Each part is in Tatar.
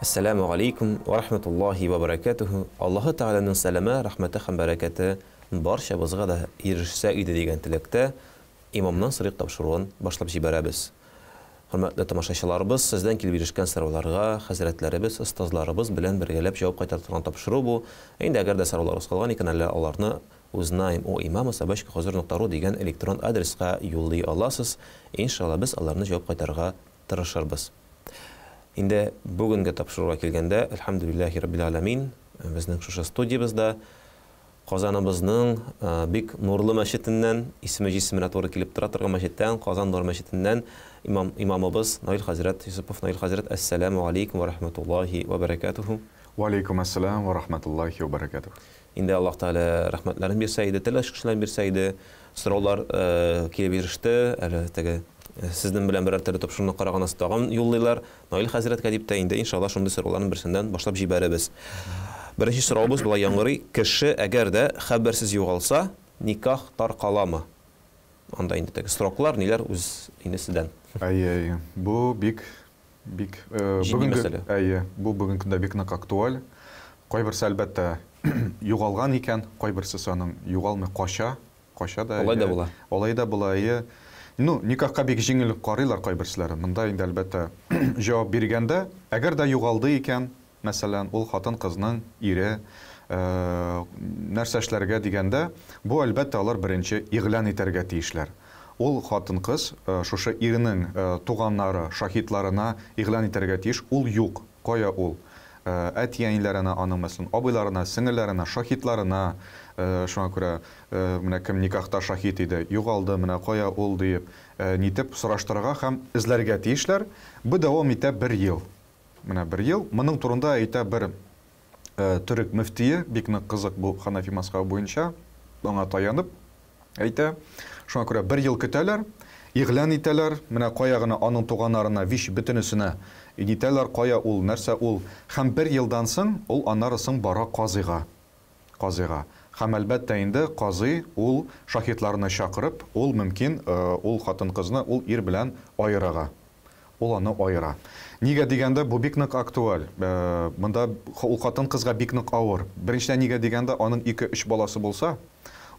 Әссәләмү галәйкүм вә рахмәтуллаһи вә бәрәкәтүһү. Аллаһы Тәгаләнең сәламе, рәхмәте һәм бәрәкәте барчабызга да ирешсә иде дигән теләктә Имамнан сорыйк тапшыруын башлап җибәрәбез. Хөрмәтле тамашачыларыбыз, сездән килеп ирешкән сорауларга хәзрәтләребез, остазларыбыз белән бергәләп җавап кайтара торган тапшыру бу. Ә инде әгәр дә сорауларыгыз калган икән, әле аларны узнаем у имама собачка хозур нокта ру дигән электрон адреска юллый аласыз. Иншалла, без аларны җавап кайтарырга тырышырбыз. Инде бүгенге тапшыруга килгәндә, әлхәмдүлилләһи раббил галәмин, безнең шушы студиябездә Казаныбызның бик нурлы мәчетеннән, исеме җисеменә туры килеп тора торган мәчеттән, Казан Нур мәчетеннән имам, имамыбыз Наил хәзрәт Йосыпов. Наил хәзрәт, әссәләмү алейкум вә рахматуллаһи вә бәрәкәтүһү. Вә алейкум әссәлам вә рахматуллаһи вә бәрәкәтүһ. Инде Аллаһ Тәгалә рәхмәтләрен бирсә иде, тел ачкычларын бирсә иде. Сораулар килеп иреште. Әле теге сезнең белән берәр төрле тапшыруны караганнан соң тагын юллыйлар. Наил хәзрәткә дип тә инде, иншалла, шундый сорауларның берсеннән башлап җибәрербез. Беренче соравыбыз болай яңгырый, кеше әгәр дә хәбәрсез югалса, никах таркаламы? Анда инде теге сроклар, ниләр үз инде сездән. Әйе, әйе. Бу бик Бик Җитди мәсьәлә. Әйе, бу бүгенге көндә бик нык актуаль. Кайберсе, әлбәттә, югалган икән, кайберсесе аның югалмый, кача, кача да. Алай да була. Алай да була, әйе. Ну, никахка бик җиңел карыйлар кайберселәре. Монда инде, әлбәттә, җавап биргәндә, әгәр дә югалды икән, мәсәлән, ул хатын-кызның ире, нәрсә эшләргә дигәндә, бу, әлбәттә, алар беренче игълан итәргә тиешләр. Ул хатын-кыз шушы иренең туганнары, шаһитларына игълан итәргә тиеш, ул юк, кая ул? Әти-әниләренә аның, мәсәлән, абыйларына, сеңелләренә, шаһитларына, шуңа күрә менә кем никахта шаһит иде, югалды, менә кая ул диеп, нитеп сораштырырга һәм эзләргә тиешләр. Бу дәвам итә бер ел. Менә бер ел. Моның турында әйтә бер төрек мөфтие, бик нык кызык бу Ханафи мазхабы буенча, аңа таянып әйтә. Шуңа күрә бер ел көтәләр, игълан итәләр, менә кая гына аның туганнарына, вич бөтенесенә нитәләр, кая ул, нәрсә ул. Һәм бер елдан соң ул аннары соң бара казыйга. Казыйга. Һәм, әлбәттә инде, казый ул шаһитларны чакырып, ул мөмкин ул хатын-кызны ул ир белән аерырга. Ул аны аера. Нигә дигәндә, бу бик нык актуаль. Монда ул хатын-кызга бик нык авыр. Беренчедән, нигә дигәндә, аның ике-өч баласы булса,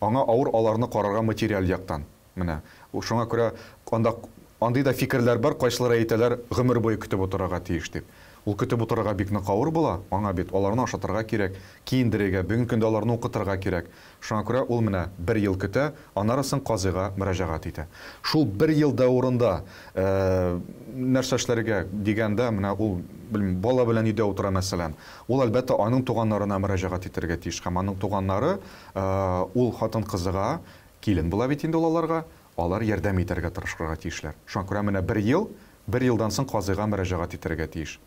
аңа авыр аларны карарга материаль яктан. Менә. Шуңа күрә анда андый да фикерләр бар, кайсылары әйтәләр, гомер буе көтеп утырырга тиеш дип. Ул көтеп утырырга бик нык авыр була, аңа бит аларны ашатырга кирәк, киендерергә, бүгенге көндә аларны укытырга кирәк. Шуңа күрә ул менә бер ел көтә, аннары соң казыйга мөрәҗәгать итә. Шул бер ел дәверендә нәрсә эшләргә дигәндә, менә ул, белмим, бала белән өйдә утыра, мәсәлән. Ул, әлбәттә, аның туганнарына мөрәҗәгать итәргә тиеш һәм аның туганнары ул хатын-кызга, килен була бит инде ул аларга, алар ярдәм итәргә тырышырга тиешләр. Шуңа күрә менә бер ел, бер елдан соң казыйга мөрәҗәгать итәргә тиеш.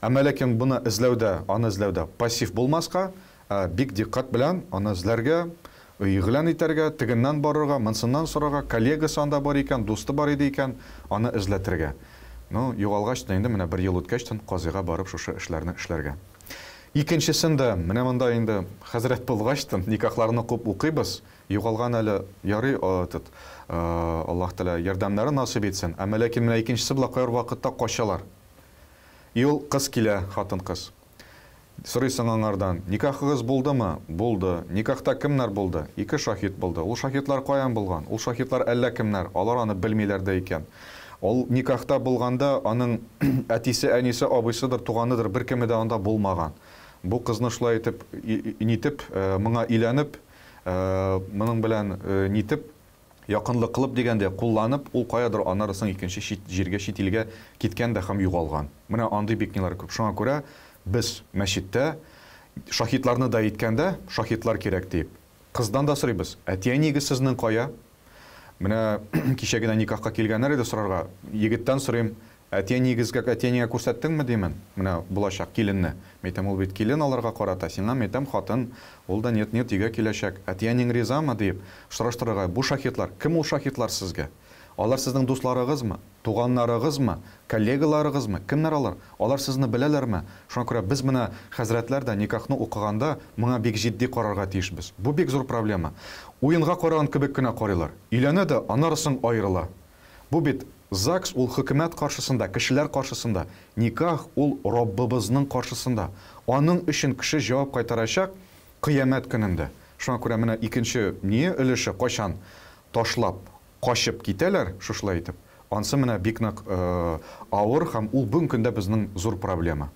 Әмма ләкин моны эзләүдә, аны эзләүдә пассив булмаска, ә бик дикъкать белән аны эзләргә, игълан итәргә, тегеннән барырга, монсыннан сорарга, коллегасы анда бар икән, дусты бар иде икән, аны эзләтергә. Ну, югалгач та инде менә бер ел үткәч тен казыйга барып шушы эшләрне эшләргә. Икенчесен дә, менә монда инде хәзрәт булгач тын, никахларны күп укыйбыз, югалган әле, ярый, этот, Аллаһ Тәгалә ярдәмнәрен насыйп итсен, әмма ләкин менә икенчесе була, кайбер вакытта качалар. И ул кыз килә, хатын-кыз. Сорыйсың аңардан, никахыгыз булдымы? Булды. Никахта кемнәр булды? Ике шаһит булды. Ул шаһитлар каян булган? Ул шаһитлар әллә кемнәр, алар аны белмиләр дә икән. Ул никахта булганда аның әтисе, әнисе, абыйсыдыр, туганыдыр, беркеме дә анда булмаган. Бу кызны шулай итеп, нитеп, моңа өйләнеп, моның белән нитеп, якынлык кылып дигәндәй, кулланып, ул каядыр аннары соң икенче чит җиргә, чит илгә киткән дә һәм югалган. Менә андый бик ниләр күп. Шуңа күрә без мәчеттә шаһитларны да әйткәндә, шаһитлар кирәк диеп, кыздан да сорыйбыз, әти-әниегез сезнең кая? Менә кичә генә никахка килгәннәр иде сорарга, егеттән сорыйм, Әти-әниегезгә, әти-әнигә күрсәттеңме, димен, менә булачак киленне. Мин әйтәм, ул бит килен аларга карата, сиңа, мин әйтәм, хатын, ул да нет-нет өйгә киләчәк. Әти-әниең ризамы, диеп сораштырырга. Бу шаһитлар, кем ул шаһитлар сезгә? Алар сезнең дусларыгызмы, туганнарыгызмы, коллегаларыгызмы, кемнәр алар? Алар сезне беләләрме? Шуңа күрә без менә хәзрәтләр дә никахны укыганда моңа бик җитди карарга тиешбез. Бу бик зур проблема. Уенга караган кебек кенә карыйлар. Өйләнә дә, аннары соң аерыла. Бу бит ЗАГС ул хөкүмәт каршысында, кешеләр каршысында. Никах ул Раббыбызның каршысында. Аның өчен кеше җавап кайтарачак Кыямәт көнендә. Шуңа күрә менә икенче ние өлеше кайчан ташлап, качып китәләр, шушылай итеп, ансы менә бик нык авыр һәм ул бүгенге көндә безнең зур проблема.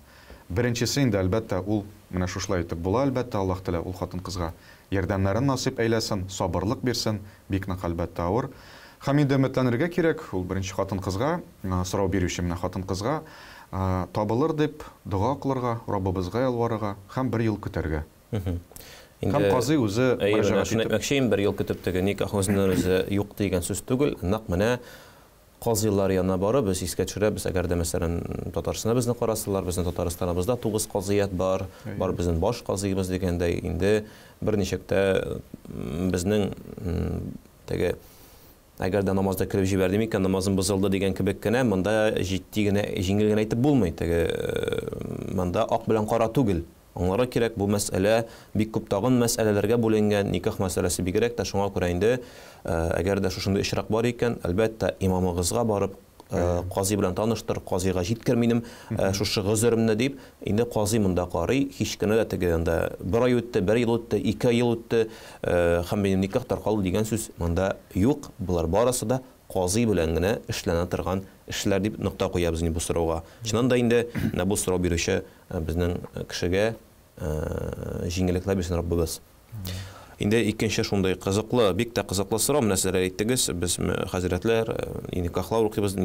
Беренчесе инде, әлбәттә, ул менә шушылай итеп була, әлбәттә, Аллаһ Тәгалә ул хатын-кызга ярдәмнәрен насыйп әйләсен, сабырлык бирсен, бик нык, әлбәттә, авыр. Һәм инде өметләнергә кирәк, ул беренче хатын-кызга, сорау бирүче менә хатын-кызга, табылыр дип дога кылырга, Раббыбызга ялварырга һәм бер ел көтәргә. Һәм казый үзе мөрәҗәгать итеп. Шуны әйтмәкче идем, бер ел көтеп теге никах үзеннән-үзе юк дигән сүз түгел, нәкъ менә казыйлар янына барып, без искә төшерәбез, әгәр дә, мәсәлән, Татарстанда безне карасалар, безнең Татарстаныбызда 9 казыят бар, бар безнең баш казыебыз дигәндәй, инде берничек тә безнең теге әгәр дә намазда көлеп җибәрдем икән, намазым бозылды дигән кебек кенә, монда җитди генә, җиңел генә әйтеп булмый. Теге монда ак белән кара түгел. Аңларга кирәк, бу мәсьәлә бик күп тагын мәсьәләләргә бүленгән, никах мәсьәләсе бигрәк тә, шуңа күрә инде, әгәр дә шушындый очрак бар икән, әлбәттә, имамыгызга барып, казый белән таныштыр, казыйга җиткер минем шушы гозеремне дип, инде казый монда карый, һич кенә дә теге анда бер ай үтте, бер ел үтте, ике ел үтте, һәм минем никах таркалды дигән сүз монда юк, болар барысы да казый белән генә эшләнә торган эшләр дип нокта куябыз инде бу сорауга. Чыннан да инде менә бу сорау бирүче безнең кешегә җиңеллекләр бирсен Раббыбыз. Инде икенче шундый кызыклы, бик тә кызыклы сорау, менә сезләр әйттегез, без хәзрәтләр, никахлар укыйбыз.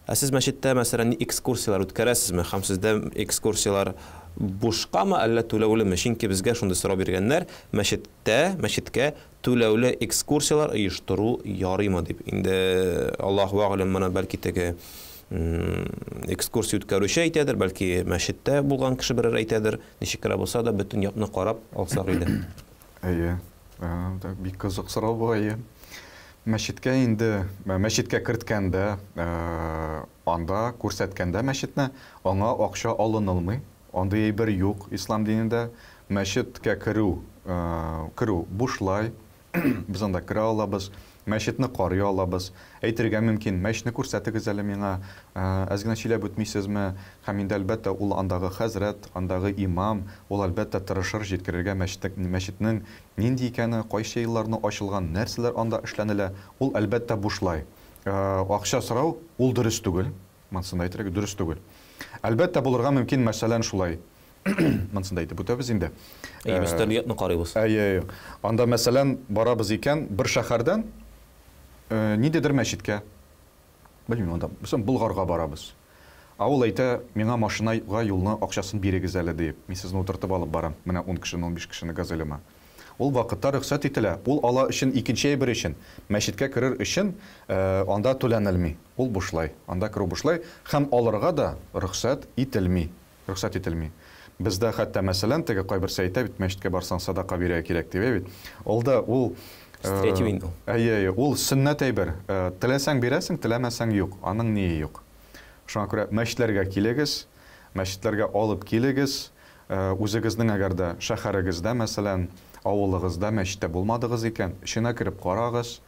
Ә сез мәчеттә, мәсәлән, экскурсияләр үткәрәсезме? Һәм сездә экскурсияләр бушкамы, әллә түләүлеме? Чөнки безгә шундый сорау биргәннәр, мәчеттә, мәчеткә түләүле экскурсияләр оештыру ярыймы дип. Инде Аллаһу әгъләм, моны бәлки теге экскурсия үткәрүче әйтәдер, бәлки мәчеттә булган кеше берәр әйтәдер. Ничек кенә булса да, бөтен якны карап алсак иде. Әйе, бик кызык сорау бу, әйе. Мәчеткә инде, мәчеткә керткәндә, анда күрсәткәндә мәчетне, аңа акча алынылмый. Андый әйбер юк ислам динендә. Мәчеткә керү, керү бушлай. Без анда керә алабыз, мәчетне карый алабыз. Әйтергә мөмкин, мәчетне күрсәтегез әле миңа, әз генә сөйләп үтмисезме? Һәм инде, әлбәттә, ул андагы хәзрәт, андагы имам, ул, әлбәттә, тырышыр җиткерергә мәчетнең нинди икәне, кайсы елларны ачылган, нәрсәләр анда эшләнелә. Ул, әлбәттә, бушлай. Акча сорау, ул дөрес түгел. Монысын да әйтергә, дөрес түгел. Әлбәттә, булырга мөмкин, мәсәлән, шулай. Монысын да әйтеп үтәбез инде. Әйе, без төрле якны карыйбыз. Әйе, әйе. Анда, мәсәлән, барабыз икән, бер шәһәрдән ниндидер мәчеткә, белмим, анда, мәсәлән, Болгарга барабыз. Ә ул әйтә, миңа машинага юлны акчасын бирегез әле, диеп. Мин сезне утыртып алып барам, менә 10 кешене, 15 кешене газелема. Ул вакытта рөхсәт ителә. Ул ала өчен икенче әйбер өчен, мәчеткә керер өчен анда түләнелми. Ул бушлай. Анда керү бушлай һәм алырга да рөхсәт ителми. Рөхсәт ителми. Бездә хәтта, мәсәлән, теге кайберсе әйтә бит, мәчеткә барсаң садака бирергә кирәк дип, әй бит. Ул да ул Стереотип инде ул. Әйе, әйе, ул сөннәт әйбер. Теләсәң бирәсең, теләмәсәң юк. Аның ние юк. Шуңа күрә мәчетләргә килегез, мәчетләргә алып килегез. Үзегезнең әгәр дә шәһәрегездә, мәсәлән, авылыгызда мәчеттә булмадыгыз икән, эченә кереп карагыз.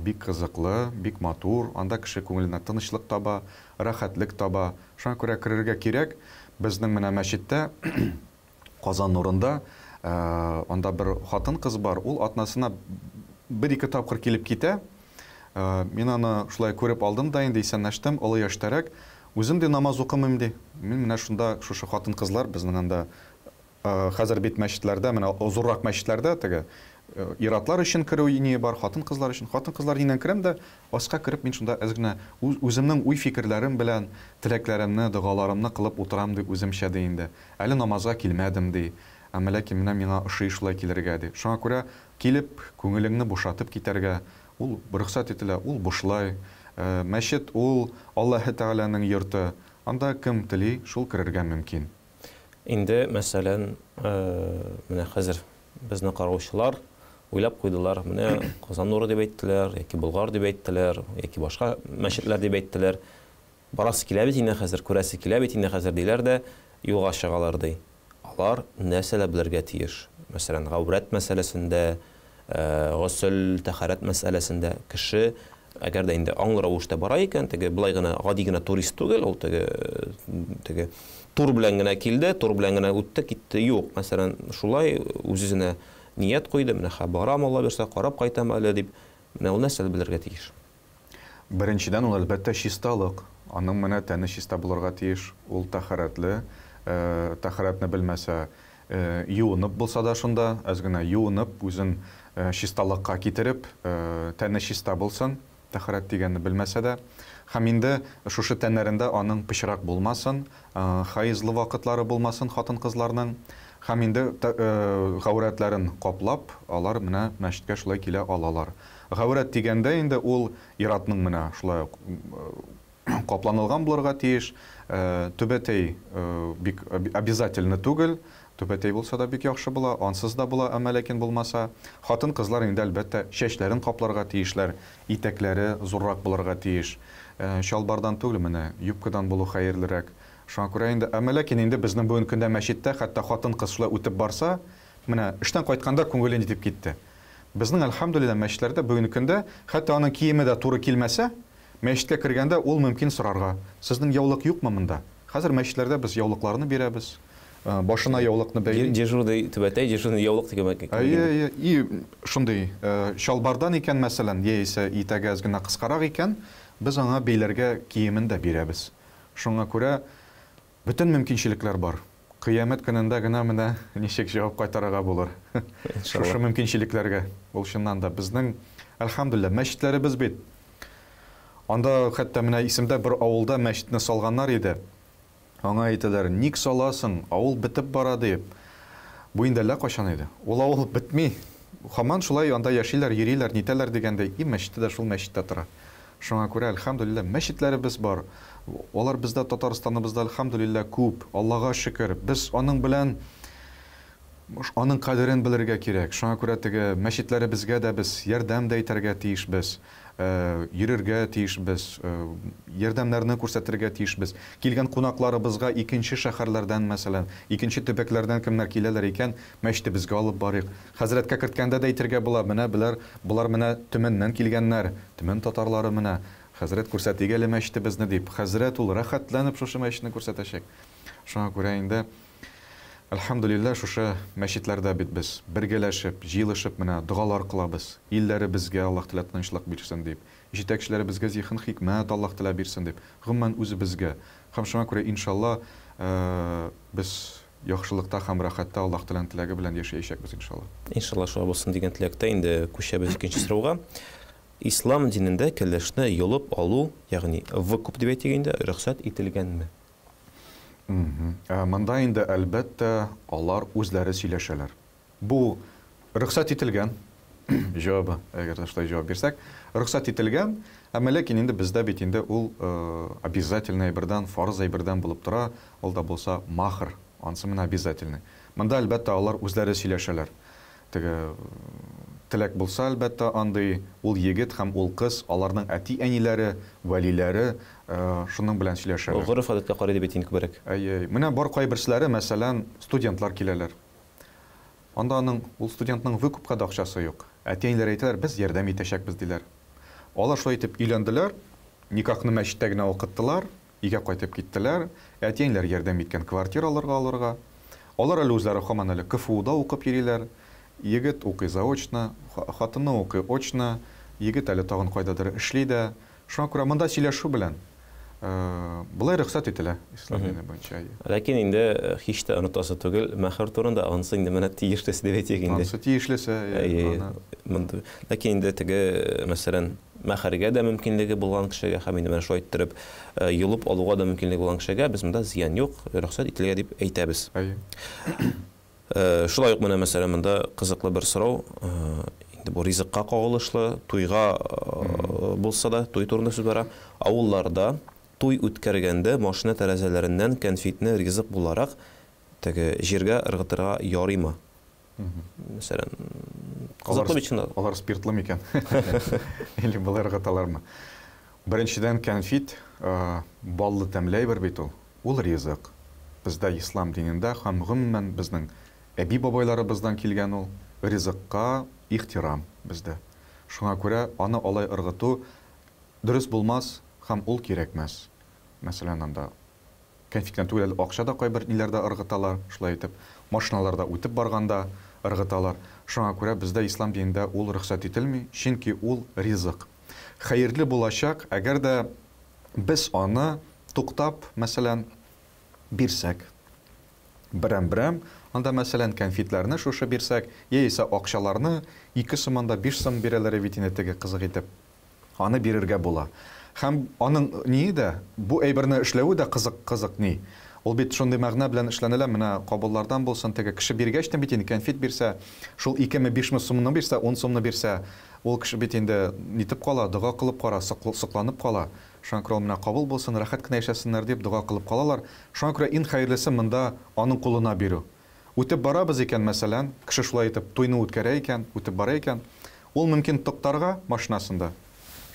Бик кызыклы, бик матур. Анда кеше күңеленә тынычлык таба, рәхәтлек таба. Шуңа күрә керергә кирәк. Безнең менә мәчеттә Казан нурында анда бер хатын-кыз бар, ул атнасына бер-ике тапкыр килеп китә. Мин аны шулай күреп алдым да инде, исәнләштем, олы яшьтәрәк. Үзем ди намаз укымыйм ди. Мин менә шунда шушы хатын-кызлар безнең анда хәзер бит мәчетләрдә, менә зуррак мәчетләрдә теге ир-атлар өчен керү ние бар, хатын-кызлар өчен. Хатын-кызлар ниннән керәм дә, аска кереп мин шунда әз генә үземнең уй-фикерләрем белән теләкләремне, догаларымны кылып утырам ди үземчә ди инде. Әле намазга килмәдем ди. Әмма ләкин менә миңа ошый шулай килергә ди. Шуңа күрә килеп, күңелеңне бушатып китәргә, ул рөхсәт ителә, ул бушлай. Мәчет ул Аллаһы Тәгаләнең йорты. Анда кем тели, шул керергә мөмкин. Инде, мәсәлән, менә хәзер безне караучылар уйлап куйдылар, менә Казан нуры дип әйттеләр, яки Болгар дип әйттеләр, яки башка мәчетләр дип әйттеләр. Барасы килә бит инде хәзер, күрәсе килә бит инде хәзер диләр дә, юлга чыгалар ди. Алар нәрсәләр белергә тиеш? Мәсәлән, гаурәт мәсьәләсендә, госел, тәһарәт мәсьәләсендә кеше Әгәр дә инде аңлы рәвештә бара икән, теге былай гына гади генә турист түгел, ул теге теге тур белән генә килде, тур белән генә үтте, китте. Юк, мәсәлән, шулай үз-үзенә ният куйды, менә хә барам, Алла бирсә, карап кайтам әле дип. Менә ул нәрсәне белергә тиеш? Беренчедән, ул, әлбәттә, чисталык. Аның менә тәне чиста булырга тиеш, ул тәһарәтле. Тәһарәтне белмәсә, юынып булса да шунда, әз генә юынып, үзен чисталыкка китереп, тәне чиста булсын, тәһарәт дигәнне белмәсә дә. Һәм инде шушы тәннәрендә аның пычрак булмасын, хаизлы вакытлары булмасын хатын-кызларның. Һәм инде гаурәтләрен каплап, алар менә мәчеткә шулай килә алалар. Гаурәт дигәндә инде ул ир-атның менә шулай ук капланылган булырга тиеш. Түбәтәй бик обязательно түгел. Түбәтәй булса да бик яхшы була, ансыз да була, әмма ләкин булмаса. Хатын-кызлар инде, әлбәттә, чәчләрен капларга тиешләр, итәкләре зуррак булырга тиеш. Чалбардан түгел, менә юбкадан булу хәерлерәк. Шуңа күрә инде, әмма ләкин инде безнең бүгенге көндә мәчеттә хәтта хатын-кыз шулай үтеп барса, менә эштән кайтканда күңеле нитеп китте. Безнең, әлхәмдүлилләһ, мәчетләрдә бүгенге көндә хәтта аның киеме дә туры килмәсә, Мәчеткә кергәндә ул мөмкин сорарга, Сезнең яулык юкмы монда? Хәзер мәчетләрдә без яулыкларны бирәбез. Башына яулыкны бәйли. Дежурный түбәтәй, дежурный яулык дигән кебек инде. Әйе, әйе. И шундый чалбардан икән, мәсәлән, яисә итәге әз генә кыскарак икән, без аңа бәйләргә киемен дә бирәбез. Шуңа күрә Бөтен мөмкинчелекләр бар. Кыямәт көнендә генә менә ничек җавап кайтарырга булыр. Шушы мөмкинчелекләргә. Ул чыннан да безнең, әлхәмдүлилләһ, мәчетләребез бит. Анда хәтта менә исемдә бер авылда мәчетне салганнар иде. Аңа әйтәләр, ник саласың, авыл бетеп бара диеп. Бу инде әллә кайчан иде. Ул авыл бетми. Һаман шулай анда яшиләр, йөриләр, нитәләр дигәндәй, и мәчете дә шул мәчеттә тора. Шуңа күрә, әлхәмдүлилләһ, мәчетләребез бар. Алар бездә Татарстаныбызда, әлхәмдүлилләһ, күп. Аллага шөкер. Без аның белән аның кадерен белергә кирәк. Шуңа күрә теге мәчетләребезгә дә без ярдәм дә итәргә тиешбез, йөрергә тиешбез, ярдәмнәрне күрсәтергә тиешбез. Килгән кунакларыбызга икенче шәһәрләрдән, мәсәлән, икенче төбәкләрдән кемнәр киләләр икән, мәчетебезгә алып барыйк. Хәзрәткә керткәндә дә әйтергә була, менә беләр, болар менә Төмәннән килгәннәр, Төмән татарлары менә, хәзрәт күрсәтик әле мәчетебезне дип. Хәзрәт ул рәхәтләнеп шушы мәчетне күрсәтәчәк. Шуңа күрә инде, әлхәмдүлилләһ, шушы мәчетләрдә бит без бергәләшеп, җыелышып менә догалар кылабыз, илләребезгә Аллаһ Тәгалә тынычлык бирсен дип, җитәкчеләребезгә зиһен хикмәт Аллаһ Тәгалә бирсен дип, гомумән үзебезгә. Һәм шуңа күрә, иншалла, без Яхшылыкта һәм рәхәттә Аллаһ Тәгаләнең теләге белән яшәячәкбез, иншалла. Иншалла, шулай булсын дигән теләктә инде күчәбез икенче сорауга. Ислам динендә кәләшне йолып алу, ягъни выкуп дип әйтик инде, рөхсәт ителгәнме? Монда инде, әлбәттә, алар үзләре сөйләшәләр. Бу рөхсәт ителгән, җавабы, әгәр дә шулай җавап бирсәк, рөхсәт ителгән, әмма ләкин инде бездә бит инде ул обязательный әйбердән, фарыз әйбердән булып тора, ул да булса махр, ансы менә обязательный. Монда, әлбәттә, алар үзләре сөйләшәләр. Теге теләк булса, әлбәттә, андый ул егет һәм ул кыз, аларның әти-әниләре, вәлиләре шуның белән сөйләшәләр. Гореф-гадәткә карый дип әйтик күбрәк. Әйе, менә бар кайберселәре, мәсәлән, студентлар киләләр. Анда аның, ул студентның выкупка да акчасы юк. Әти-әниләре әйтәләр, без ярдәм итәчәкбез, диләр. Алар шулай итеп өйләнделәр, никахны мәчеттә генә укыттылар, өйгә кайтып киттеләр. Әти-әниләр ярдәм иткән квартира алырга алырга. Алар әле үзләре һаман әле КФУда укып йөриләр. Егет укый заочно, хатыны укый очно, егет әле тагын кайдадыр эшли дә. Шуңа күрә монда сөйләшү белән болай рөхсәт ителә ислам дине буенча. Әйе. Ләкин инде һич тә онытасы түгел, мәһер турында анысы инде менә тиешлесе дип әйтик инде. Анысы тиешлесе, әйе. Аны. Ләкин инде теге, мәсәлән, мәһәргә дә мөмкинлеге булган кешегә һәм инде менә шулай иттереп йолып алуга да мөмкинлеге булган кешегә без монда зыян юк, рөхсәт ителгән дип әйтәбез. Әйе. Шулай ук менә, мәсәлән, монда кызыклы бер сорау, инде бу ризыкка кагылышлы, туйга булса да, туй турында сүз бара. Авылларда туй үткәргәндә машина тәрәзәләреннән кәнфитне ризык буларак теге җиргә ыргытырга ярыймы? Мәсәлән, кызыклы бит чынлап. Алар спиртлы микән? Или болай ыргыталармы? Беренчедән, кәнфит баллы тәмле әйбер бит ул. Ул ризык. Бездә ислам динендә һәм гомумән безнең әби-бабайларыбыздан килгән ул ризыкка ихтирам бездә. Шуңа күрә аны алай ыргыту дөрес булмас һәм ул кирәкмәс. Мәсәлән, анда кәнфиттән түгел әле, акча да кайбер ниләрдә ыргыталар, шулай итеп, машиналарда үтеп барганда ыргыталар. Шуңа күрә бездә ислам динендә ул рөхсәт ителми, чөнки ул ризык. Хәерле булачак, әгәр дә без аны туктап, мәсәлән, бирсәк, берәм-берәм, анда, мәсәлән, кәнфитләрне шушы бирсәк, яисә акчаларны, 2 сум анда 5 сум бирәләр бит инде теге кызык итеп. Аны бирергә була. Һәм аның ние дә, бу әйберне эшләве дә кызык, кызык ни. Ул бит шундый мәгънә белән эшләнелә, менә кабуллардан булсын, теге кеше биргәч тә бит инде кәнфит бирсә, шул икеме, бишме сумны бирсә, ун сумны бирсә, ул кеше бит инде нитеп кала, дога кылып кара, сокланып кала. Шуңа күрә ул менә кабул булсын, рәхәт кенә яшәсеннәр дип дога кылып калалар. Шуңа күрә иң хәерлесе монда аның кулына бирү. Үтеп барабыз икән, мәсәлән, кеше шулай итеп туйны үткәрә икән, үтеп бара икән, ул мөмкин туктарга машинасында.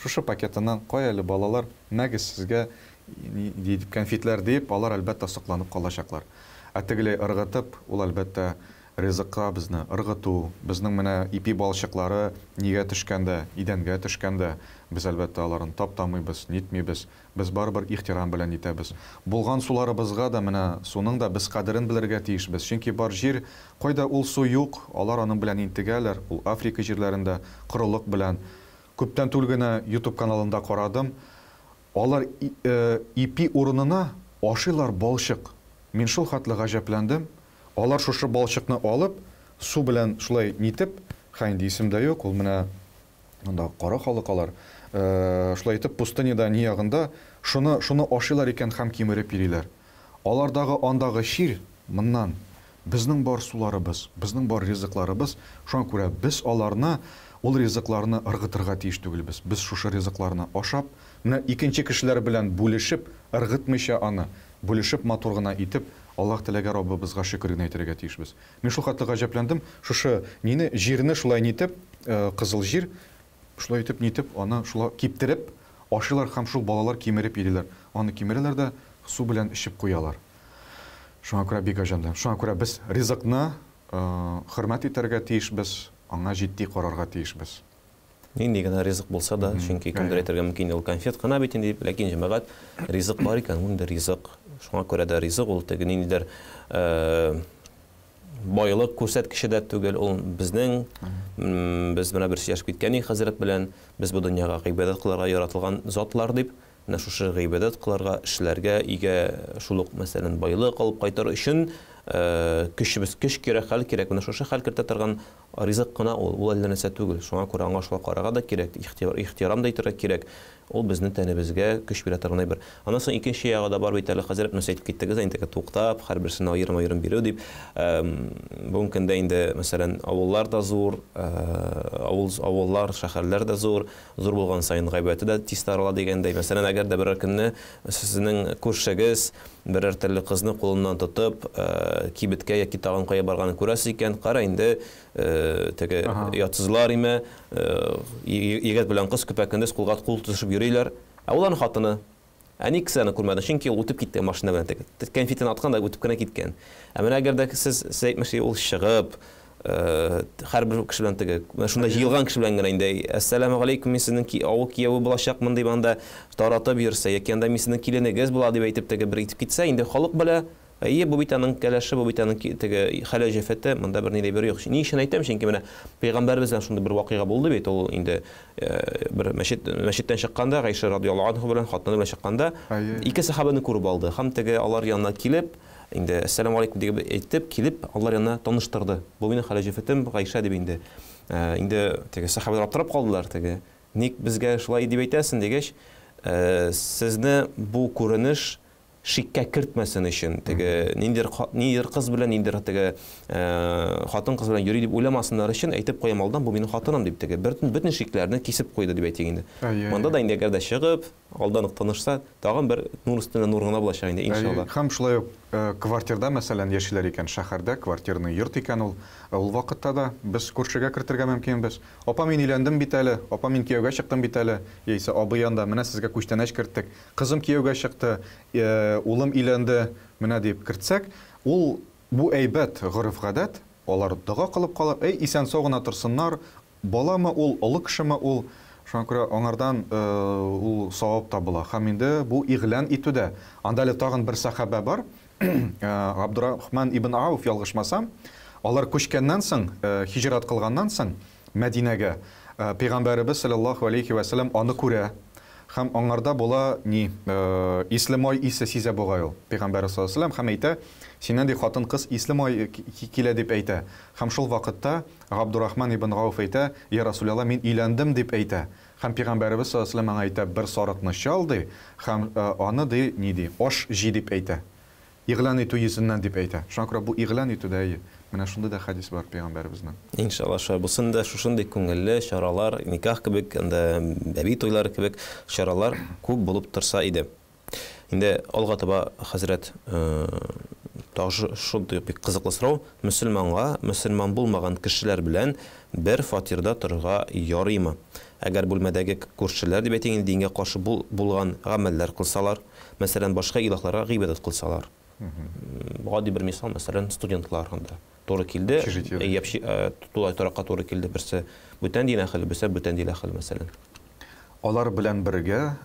Шушы пакетыннан, кая әле, балалар, мәгез сезгә ни дип, кәнфитләр диеп, алар, әлбәттә, сокланып калачаклар. Ә тегеләй ыргытып, ул, әлбәттә, ризыкка безне ыргыту, безнең менә ипи балчыклары нигә төшкәндә, идәнгә төшкәндә, без, әлбәттә, аларын таптамыйбыз, нитмибез. Без барыбер ихтирам белән итәбез. Булган суларыбызга да менә суның да без кадерен белергә тиешбез. Чөнки бар җир, кайда ул су юк, алар аның белән интегәләр, ул Африка җирләрендә, корылык белән. Күптән түгел генә Ютуб каналында карадым, алар ипи урынына ашыйлар балчык. Мин шул хәтле гаҗәпләндем, алар шушы балчыкны алып, су белән шулай нитеп, хә инде исемдә юк, ул менә Анда кара халык алар. Шулай итеп, пустыняда ни ягында шуны, шуны ашыйлар икән һәм кимереп йөриләр. Алардагы андагы чир моннан. Безнең бар суларыбыз, безнең бар ризыкларыбыз, шуңа күрә без аларны, ул ризыкларны ыргытырга тиеш түгелбез. Без шушы ризыкларны ашап, менә икенче кешеләр белән бүлешеп, ыргытмыйча аны, бүлешеп матур гына итеп, Аллаһ Тәгаләгә Раббыбызга шөкер генә әйтергә тиешбез. Мин шул хәтле гаҗәпләндем, шушы нине, җирне шулай нитеп, кызыл җир, шулай итеп нитеп, аны шулай киптереп ашыйлар һәм шул балалар кимереп йөриләр. Аны кимерәләр дә су белән эчеп куялар. Шуңа күрә бик гаҗәпләндем. Шуңа күрә без ризыкны хөрмәт итәргә тиешбез, аңа җитди карарга тиешбез. Нинди генә ризык булса да, чөнки кемдер әйтергә мөмкин, ул конфет кына бит инде дип, ләкин җәмәгать, ризык бар икән, ул инде ризык. Шуңа күрә дә ризык ул теге ниндидер байлык күрсәткече дә түгел, ул безнең, без менә бер сөйләшеп киткән идек хәзрәт белән, без бу дөньяга гыйбадәт кылырга яратылган затлар дип, менә шушы гыйбадәт кылырга, эшләргә, өйгә шул ук, мәсәлән, байлык алып кайтыр өчен көчебез, көч кирәк, хәл кирәк. Менә шушы хәл кертә торган Ризык кына ул, ул әллә нәрсә түгел. Шуңа күрә аңа шулай карарга да кирәк, ихтирам да итәргә кирәк. Ул безнең тәнебезгә көч бирә торган әйбер. Аннан соң икенче ягы да бар бит әле, хәзрәт, менә сез әйтеп киттегез инде, туктап, һәрберсенә аерым-аерым бирү дип. Бүгенге көндә инде, мәсәлән, авыллар да зур, авыл, авыллар, шәһәрләр дә зур. Зур булган саен гайбәте дә тиз тарала дигәндәй. Мәсәлән, әгәр дә берәр көнне сезнең күршегез берәр төрле кызны кулыннан тотып, кибеткә яки тагын кая барганын күрәсез икән, кара инде, теге ятсызлар име, егет белән кыз көпә-көндез кулга кул тотышып йөриләр. Ә ул аның хатыны. Ә ник сез аны күрмәдең? Чөнки ул үтеп китте машина белән теге. Кәнфитен аткан да үтеп кенә киткән. Ә менә әгәр дә сез, сез әйтмешли, ул чыгып, һәрбер кеше белән теге, менә шунда җыелган кеше белән генә инде, әссәламү галәйкүм, мин сезнең авыл кияве булачакмын дип анда таратып йөрсә, яки анда мин сезнең киленегез була дип әйтеп теге бер итеп китсә, инде халык белә, әйе, бу бит аның кәләше, бу бит аның теге хәләл җефете, монда берни дә бер юк. Ни өчен әйтәм? Чөнки менә пәйгамбәребез белән шундый бер вакыйга булды бит, ул инде бер мәчет, мәчеттән чыкканда, Гайшә радиаллаһу анһу белән, хатыны белән чыкканда, ике сәхабәне күреп алды. Һәм теге алар янына килеп, Инде әссәламү алейкум дип әйтеп, килеп, алар янына таныштырды. Бу минем хәләл җефетем Гайшә дип инде. Инде теге сәхабәләр аптырап калдылар, теге, ник безгә шулай дип әйтәсең дигәч, сезне бу күренеш шиккә кертмәсен өчен, теге ниндидер ниндидер кыз белән, ниндидер теге хатын-кыз белән йөри дип уйламасыннар өчен әйтеп куям алдан, бу минем хатыным дип теге бөтен бөтен шикләрне кисеп куйды дип әйтик инде. Монда да инде әгәр дә чыгып, Алдан ук танышса, тагын бер нур өстенә нур гына булачак инде, иншалла. Һәм шулай ук квартирда, мәсәлән, яшиләр икән, шәһәрдә квартирный йорт икән ул, ул вакытта да без күршегә кертергә мөмкинбез. Апа, мин өйләндем бит әле, апа, мин кияүгә чыктым бит әле, яисә абый анда, менә сезгә күчтәнәч керттек, кызым кияүгә чыкты, улым өйләнде, менә дип кертсәк, ул бу әйбәт гореф-гадәт, алар дога кылып калыр, әй, исән-сау гына торсыннар, Баламы ул, олы кешеме ул, Шуңа күрә аңардан ул савап та була. Һәм инде бу игълан итүдә, анда әле тагын бер сәхабә бар, Габдурахман ибн Ауф, ялгышмасам, алар күчкәннән соң, һиҗрәт кылганнан соң Мәдинәгә, Пәйгамбәребез салләллаһу алейһи вә сәлләм аны күрә һәм аңарда була ни, исле май исе сизә бугай ул, Пәйгамбәребез салләллаһу алейһи вә сәлләм, һәм әйтә, синнән ди хатын-кыз исле май килә дип әйтә. Һәм шул вакытта Габдурахман ибн Гауф әйтә, Йа Расүләллаһ, мин өйләндем, дип әйтә. Һәм Пәйгамбәребез салләллаһу галәйһи ва сәлләм аңа әйтә, Бер сарыкны чал, ди, һәм аны, ди, ни ди, аш җи, дип әйтә. Игълан итү йөзеннән, дип әйтә. Шуңа күрә бу игълан итү дә, әйе, менә шундый да хәдис бар Пәйгамбәребезнең. Иншалла, шулай булсын да, шушындый күңелле чаралар, никах кебек, анда бәби туйлары кебек чаралар күп булып торса иде. Инде алга таба, хәзрәт, тагы шундый бик кызыклы сорау. Мөселманга мөселман булмаган кешеләр белән бер фатирда торырга ярыймы? Әгәр бүлмәдәге күршеләр, дип әйтик инде, дингә каршы булган гамәлләр кылсалар, мәсәлән, башка илаһларга гыйбадәт кылсалар. Гади бер мисал, мәсәлән, студентлар анда туры килде, тулай торакка туры килде, берсе бүтән дин әһеле, берсе бүтән дин әһеле, мәсәлән. Алар белән бергә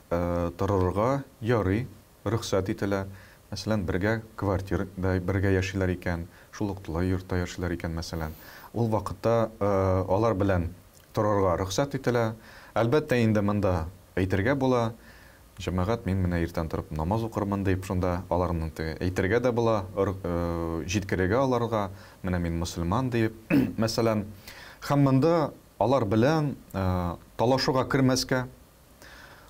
торырга ярый, рөхсәт ителә. Мәсәлән, бергә квартирда бергә яшиләр икән, шул ук тулай йортта яшиләр икән, мәсәлән. Ул вакытта алар белән торырга рөхсәт ителә. Әлбәттә инде монда әйтергә була, җәмәгать, мин менә иртән торып намаз укырмын дип, шунда аларның теге әйтергә дә була, җиткерергә аларга, менә мин мөселман диеп, мәсәлән. Һәм монда Алар белән талашуга кермәскә.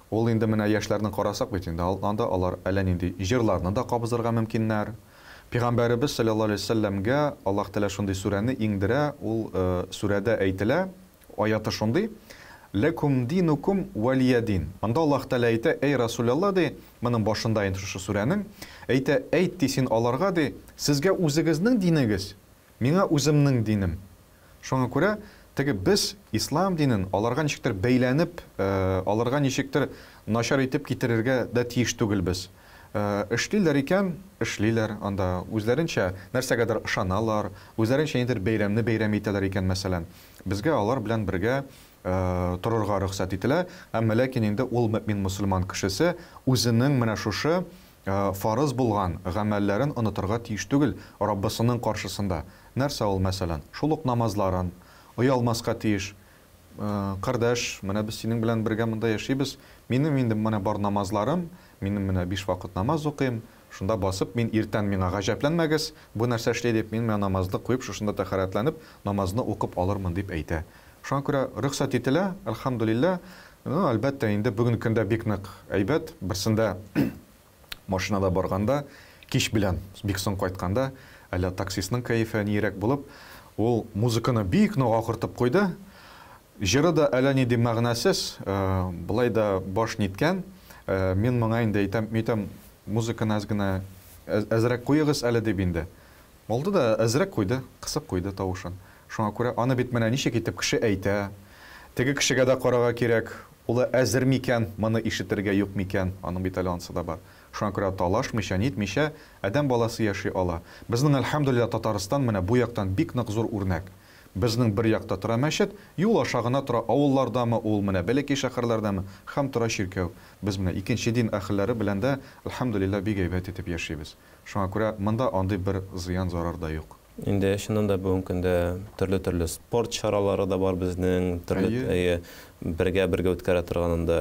Ул инде менә яшьләрне карасак бит инде, анда алар әллә нинди җырларны да кабызырга мөмкиннәр. Пигамбәребез салләллаһу алейһи ва сәлләмгә Аллаһ Тәгалә шундый сүрәне иңдерә, ул сүрәдә әйтелә, аяты шундый, Ләкүм динукүм вәлия дин. Анда Аллаһ Тәгалә әйтә, әй Расүләллаһ, ди, моның башында инде шушы сүрәнең, әйтә, әйт, ди, син аларга, ди, сезгә үзегезнең динегез, миңа үземнең динем. Шуңа күрә теге без ислам динен аларга ничектер бәйләнеп, аларга ничектер начар итеп китерергә дә тиеш түгелбез. Эшлиләр икән, эшлиләр анда, үзләренчә нәрсәгәдер ышаналар, үзләренчә ниндидер бәйрәмне бәйрәм итәләр икән, мәсәлән. Безгә алар белән бергә торырга рөхсәт ителә, әмма ләкин инде ул мөэмин-мөселман кешесе үзенең менә шушы фарыз булган гамәлләрен онытырга тиеш түгел Раббысының каршысында. Нәрсә ул, мәсәлән? Шул ук намазларын. Оялмаска тиеш. Кардәш, менә без синең белән бергә монда яшибез. Минем инде менә бар намазларым, минем менә биш вакыт намаз укыйм. Шунда басып, мин иртән миңа гаҗәпләнмәгез, бу нәрсә эшли дип, мин менә намазлык куеп, шушында тәһарәтләнеп, намазны укып алырмын, дип әйтә. Шуңа күрә рөхсәт ителә, әлхәмдүлилләһ. Ну, әлбәттә, инде бүгенге көндә бик нык әйбәт. Берсендә машинада барганда, кич белән бик соң кайтканда, әллә таксистның кәефе ниерәк булып, ул музыканы бик нык акыртып куйды. Җыры да әллә нинди мәгънәсез, болай да баш ниткән. Мин моңа инде әйтәм, мин әйтәм, музыканы әз генә әзрәк куегыз әле дип инде. Алды да әзрәк куйды, кысып куйды тавышын. Шуңа күрә аны бит менә ничек итеп кеше әйтә. Теге кешегә дә карарга кирәк, улы әзер микән, моны ишетергә, юк микән, аның бит әле ансы да бар. Шуңа күрә талашмыйча, нитмичә адәм баласы яши ала. Безнең, әлхәмдүлилләһ, Татарстан менә бу яктан бик нык зур үрнәк. Безнең бер якта тора мәчет, юл аша гына тора, авыллардамы ул, менә бәләкәй шәһәрләрдәме, һәм тора чиркәү. Без менә икенче дин әһелләре белән дә, әлхәмдүлилләһ, бик әйбәт итеп яшибез. Шуңа күрә монда андый бер зыян-зарар да юк. Инде чыннан да бүгенге көндә төрле-төрле спорт чаралары да бар безнең, төрле әйе, бергә-бергә үткәрә торган анда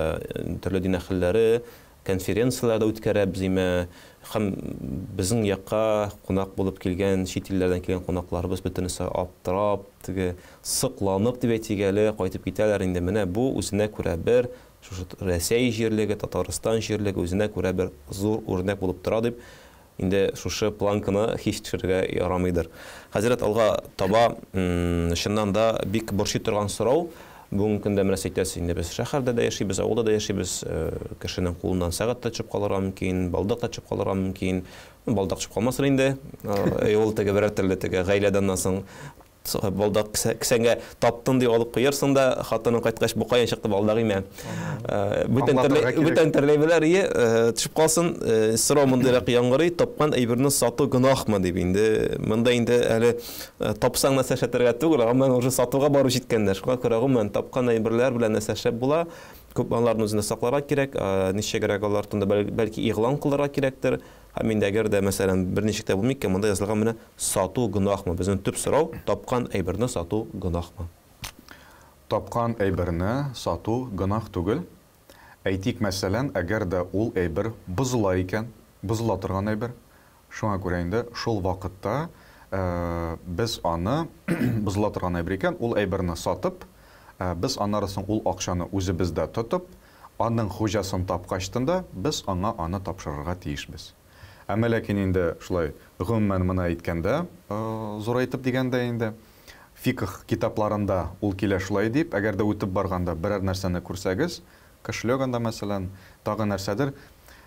төрле дин әһелләре конференцияләр дә үткәрәбез имә. Һәм безнең якка кунак булып килгән, чит илләрдән килгән кунакларыбыз бөтенесе аптырап, теге сокланып дип әйтик әле, кайтып китәләр инде. Менә бу үзенә күрә бер шушы Рәсәй җирлеге, Татарстан җирлеге үзенә күрә бер зур үрнәк булып тора дип Инде шушы планканы һич төшерергә ярамыйдыр. Хәзрәт, алга таба, чыннан да, бик борчый торган сорау. Бүгенге көндә менә сез әйтәсез, инде без шәһәрдә дә яшибез, авылда да яшибез, кешенең кулыннан сәгать тә төшеп калырга мөмкин, балдак та төшеп калырга мөмкин. Балдак төшеп калмасын инде, ул теге берәр төрле теге гаиләдә аннан соң. Балдак кесәңә таптың дип алып куярсың да, хатының кайткач, бу каян чыкты балдак име? Бүтән төрле, бүтән төрле әйберләр ие, төшеп калсын. Сорау мондыйрак яңгырый, тапкан әйберне сату гөнаһмы дип инде. Монда инде әле тапсаң нәрсә эшләтергә түгел, гомумән уже сатуга барып җиткәннәр. Шуңа күрә гомумән тапкан әйберләр белән нәрсә эшләп була? Күп аларны үзендә сакларга кирәк, ничегрәк алар турында бәлки игълан кылырга кирәктер. Һәм инде әгәр дә, мәсәлән, берничек тә булмый икән, монда язылган менә сату гөнаһмы? Безнең төп сорау, тапкан әйберне сату гөнаһмы? Тапкан әйберне сату гөнаһ түгел. Әйтик, мәсәлән, әгәр дә ул әйбер бозыла икән, бозыла торган әйбер, шуңа күрә инде шул вакытта без аны, бозыла торган әйбер икән, ул әйберне сатып, без аннары соң ул акчаны үзебездә тотып, аның хуҗасын тапкачтын да, без аңа аны тапшырырга тиешбез. Әмма ләкин инде шулай гомумән моны әйткәндә, зурайтып дигәндә инде, фикх китапларында ул килә шулай дип, әгәр дә үтеп барганда берәр нәрсәне күрсәгез, кошелек анда, мәсәлән, тагы нәрсәдер,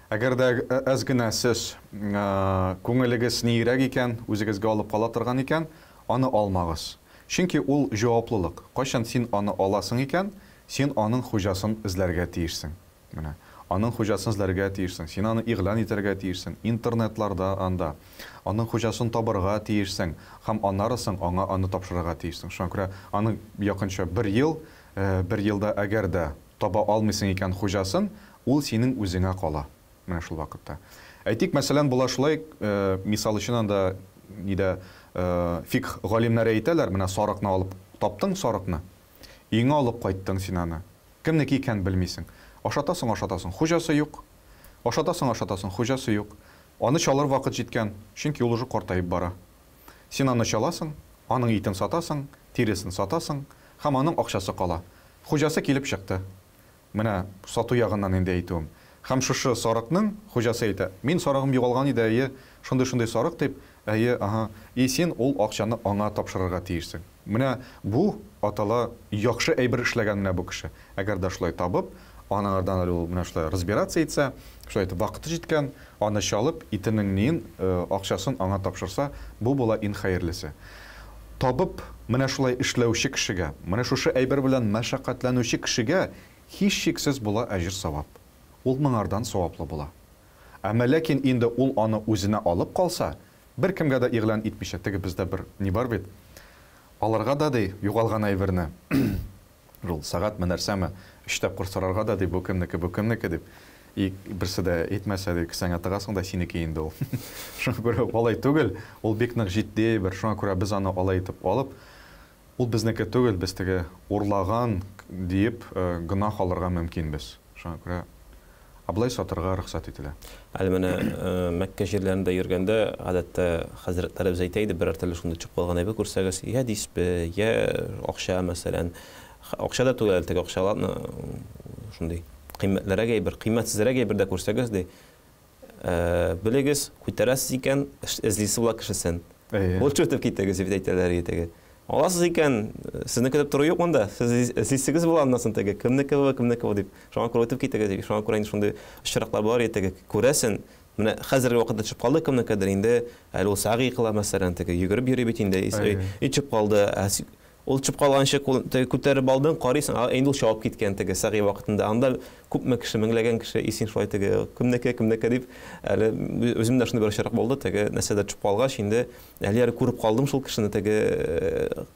әгәр дә әз генә сез күңелегез ниерәк икән, үзегезгә алып кала торган икән, аны алмагыз. Чөнки ул җаваплылык. Кайчан син аны аласың икән, син аның хуҗасын эзләргә тиешсең. Менә. Аның хуҗасын эзләргә тиешсең. Син аны игълан итәргә тиешсең. Интернетларда анда. Аның хуҗасын табырга тиешсең. Һәм аннары соң аңа аны тапшырырга тиешсең. Шуңа күрә аның якынча бер ел, бер елда әгәр дә таба алмыйсың икән хуҗасын, ул синең үзеңә кала. Менә шул вакытта. Әйтик, мәсәлән, була шулай, мисал өчен анда нидә фикх галимнәре әйтәләр, менә сарыкны алып таптың сарыкны, өеңә алып кайттың син аны. Кемнеке икәнен белмисең. Ашатасың, ашатасың, хуҗасы юк. Ашатасың, ашатасың, хуҗасы юк. Аны чалыр вакыт җиткән, чөнки ул уже картаеп бара. Син аны чаласың, аның итен сатасың, тиресен сатасың һәм аның акчасы кала. Хуҗасы килеп чыкты. Менә сату ягыннан инде әйтүем. Һәм шушы сарыкның хуҗасы әйтә, мин сарыгым югалган иде, әйе, шундый-шундый сарык дип, әйе, аһа, и син ул акчаны аңа тапшырырга тиешсең. Менә бу атала яхшы әйбер эшләгән менә бу кеше. Әгәр дә шулай табып, аныңардан әле ул менә шулай разбираться итсә, шулай итеп вакыты җиткән, аны чалып, итенең ниен, акчасын аңа тапшырса, бу була ин хәерлесе. Табып, менә шулай эшләүче кешегә, менә шушы әйбер белән мәшәкатьләнүче кешегә һичшиксез була әҗер-савап. Ул моңардан саваплы була. Әмма ләкин инде ул аны үзенә алып калса, беркемгә дә игълан итмичә, теге бездә бер ни бар бит, алырга да ди, югалган әйберне, шул сәгатьме, нәрсәме, өч тапкыр сорарга да ди, бу кемнеке, бу кемнеке дип, и берсе дә әйтмәсә ди, кесәңә тыгасың да, синеке инде ул. Шуңа күрә алай түгел, ул бик нык җитди әйбер, шуңа күрә без аны алай итеп алып, ул безнеке түгел, без теге урлаган диеп гөнаһ алырга мөмкинбез. Шуңа күрә ә болай сатырга рөхсәт ителә. Әле менә Мәккә җирләрендә йөргәндә, гадәттә, хәзрәтләребез әйтә иде, берәр төрле шундый төшеп калган әйбер күрсәгез, йә дисбе, йә акча, мәсәлән. Акча да түгел әле, теге акчаларны шундый кыйммәтлерәк әйбер, кыйммәтсезрәк әйбер дә күрсәгез, ди, белегез, күтәрәсез икән, эзлисе була кешесен. Лучше үтеп китегез, дип әйтәләр иде теге. Аласыз икән, сезне көтеп тору юк монда. Сез эзлисегез була аннан соң теге, кемнеке бу, кемнеке бу дип. Шуңа күрә үтеп китегез дип. Шуңа күрә инде шундый очраклар бар иде теге. Күрәсен, менә хәзерге вакытта төшеп калды кемнекедер инде, әле ул сәгый кыла мәсәлән, теге йөгереп йөри бит инде, и төшеп калды. Ә ул төшеп калганчы теге күтәреп алдың, карыйсың, а инде ул чабып киткән теге сәгый вакытында. Анда күпме кеше, меңләгән кеше, и син шулай теге кемнеке, кемнеке дип, әле үземдә шундый бер очрак булды, теге нәрсәдер төшеп калгач, инде әле ярый күреп калдым шул кешене, теге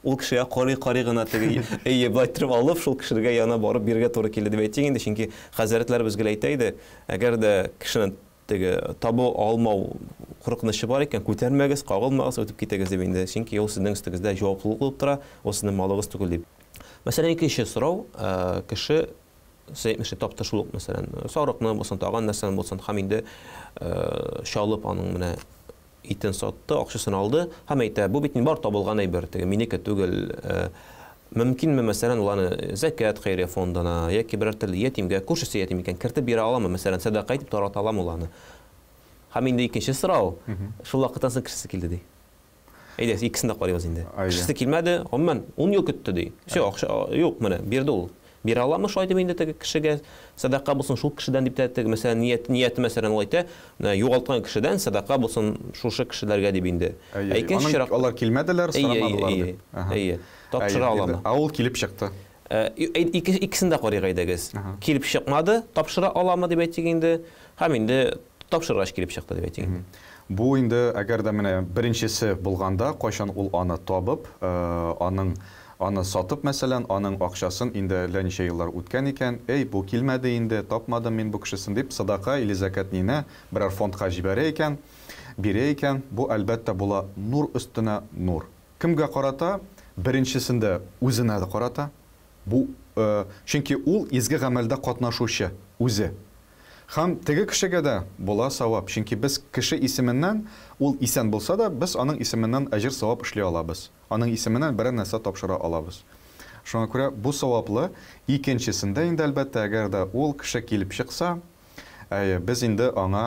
ул кешегә карый-карый гына теге әйе, болай иттереп алып, шул кешегә янына барып бирергә туры килде дип әйтик инде, чөнки хәзрәтләребез гел әйтә иде, әгәр дә кешене теге табу алмау куркынычы бар икән, күтәрмәгез, кагылмагыз, үтеп китегез дип инде, чөнки ул сезнең өстегездә җаваплылык булып тора, ул сезнең малыгыз түгел дип. Мәсәлән, икенче сорау, кеше сез әйтмешли тапты шул ук, мәсәлән, сарыкны булсын, тагын нәрсәне булсын, һәм инде чалып аның менә итен сатты, акчасын алды һәм әйтә, бу бит бар табылган әйбер, теге минеке түгел. Мөмкинме, мәсәлән, ул аны зәкят хәйрия фондына яки берәр төрле ятимгә, күршесе ятим икән, кертеп бирә аламы, мәсәлән, сәдака итеп тарата аламы ул аны? Һәм инде икенче сорау, шул вакыттан соң кешесе килде ди. Әйдә, икесен дә карыйбыз инде. Кешесе килмәде, гомумән, 10 ел көтте ди. Все, акча юк, менә бирде ул. Бирә аламы шулай дип инде теге кешегә сәдака булсын шул кешедән дип тә теге мәсәлән ният нияте мәсәлән ул әйтә, менә югалткан кешедән сәдака булсын шушы кешеләргә дип инде. Әйе, Ә икенче аның чират алар килмәделәр, Әйе, әйе, сорамадылар әйе. дип. Әһә. Әйе. Әйе, Тапшыра инде. аламы? Ә ул килеп чыкты. Ике, икесен дә карыйк әйдәгез. Ага. Килеп чыкмады, тапшыра аламы дип әйтик инде. Һәм инде тапшыргач килеп чыкты дип әйтик инде. Бу инде, әгәр дә менә беренчесе булганда, кайчан ул аны табып, аның аны сатып, мәсәлән, аның акчасын инде әллә ничә еллар үткән икән, әй, бу килмәде инде, тапмадым мин бу кешесен дип, садака или зәкят нине берәр фондка җибәрә икән, бирә икән, бу, әлбәттә, була нур өстенә нур. Кемгә карата? Беренчесендә үзенә дә карата. Бу, чөнки ул изге гамәлдә катнашучы үзе. Һәм теге кешегә дә була савап, чөнки без кеше исеменнән, ул исән булса да, без аның исеменнән әҗер-савап эшли алабыз. Аның исеменнән берәр нәрсә тапшыра алабыз. Шуңа күрә бу саваплы. Икенчесендә инде, әлбәттә, әгәр дә ул кеше килеп чыкса, Әйе, без инде аңа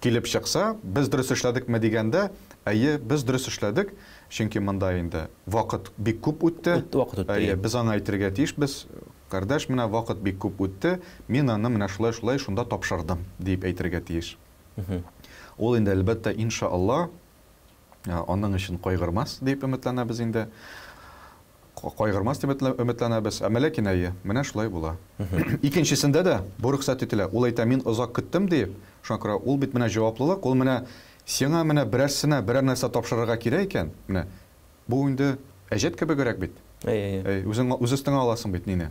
килеп чыкса, без дөрес эшләдекме дигәндә, әйе, без дөрес эшләдек, чөнки монда инде вакыт бик күп үтте. Вакыт үтте. Әйе, без аңа әйтергә тиешбез, кардәш, менә вакыт бик күп үтте, мин аны менә шулай-шулай шунда тапшырдым, диеп әйтергә тиеш. Ул инде, әлбәттә, иншалла, аның өчен кайгырмас, дип өметләнәбез инде. Кайгырмас дип өметләнәбез. Әмма ләкин әйе, менә шулай була. Икенчесендә дә бу рөхсәт ителә. Ул әйтә, мин озак көттем диеп. Шуңа күрә ул бит менә җаваплылык, ул менә сиңа менә берәрсенә берәр нәрсә тапшырырга кирәк икән, менә бу инде әҗәт кебегрәк бит. Әйе, әйе. Үзең үз өстеңә аласың бит нине.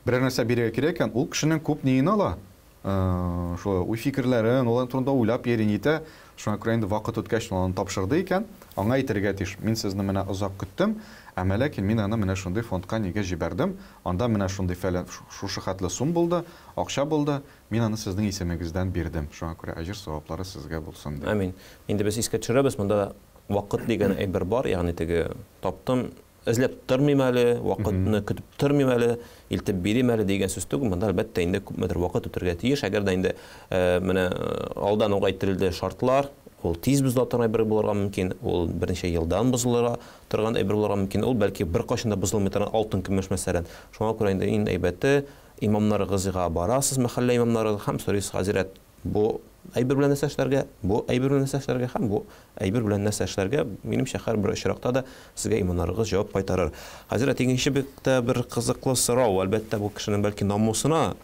Берәр нәрсә бирергә кирәк икән, ул кешенең күп ниен ала. Шулай уй-фикерләрен, ул турында уйлап йөри, нитә. Шуңа күрә инде вакыт үткәч, ул аны тапшырды икән, аңа әйтергә тиеш, мин сезне менә озак көттем, әмма ләкин мин аны менә шундый фондка нигә җибәрдем, анда менә шундый фәлән, шушы хәтле сум булды, акча булды, мин аны сезнең исемегездән бирдем, шуңа күрә әҗер-саваплары сезгә булсын, дип. Амин. Инде без искә төшерәбез, монда вакыт дигән әйбер бар, ягъни теге таптым, Эзләп тормыйм әле, вакытны көтеп тормыйм әле, илтеп бирим әле дигән сүз түгел. Монда, әлбәттә, инде күпмедер вакыт үтергә тиеш. Әгәр дә инде менә алдан ук әйтелде шартлар, ул тиз бозыла торган әйбер булырга мөмкин, ул берничә елдан бозылырга торган әйбер булырга мөмкин, ул бәлки беркайчан да бозылмый торган алтын көмеш, мәсәлән. Шуңа күрә инде иң әйбәте, имамнарыгызга барасыз, мәхәллә имамнарыгызга һәм сорыйсыз, хәзрәт, Бу әйбер белән нәрсә эшләргә, бу әйбер белән нәрсә эшләргә һәм бу әйбер белән нәрсә эшләргә, минемчә, һәрбер очракта да сезгә иманнарыгыз җавап кайтарыр. Хәзрәт, икенче бик тә бер кызыклы сорау, әлбәттә, бу кешенең бәлки намусына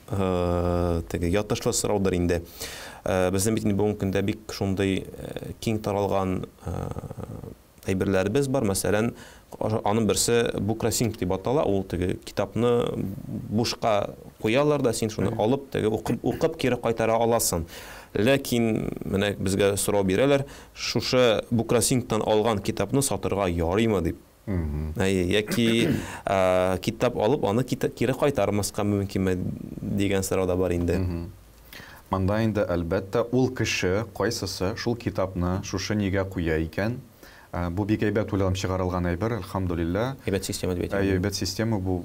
теге ятышлы сораудыр инде. Безнең бит инде бүгенге көндә бик шундый киң таралган әйберләребез бар. Мәсәлән, аның берсе букрасинг дип атала. Ул теге китапны бушка куялар да, син шуны алып, теге укып, укып кире кайтара аласың. Ләкин менә безгә сорау бирәләр, шушы букрасингтан алган китапны сатырга ярыймы дип. Әйе, яки китап алып, аны кире кайтармаска мөмкинме дигән сорау да бар инде. Монда инде, әлбәттә, ул кеше кайсысы шул китапны шушы нигә куя икән, бу бик әйбәт уйланып чыгарылган әйбер, әлхәмдүлилләһ. Әйбәт система дип әйтик. Әйе, әйбәт система бу.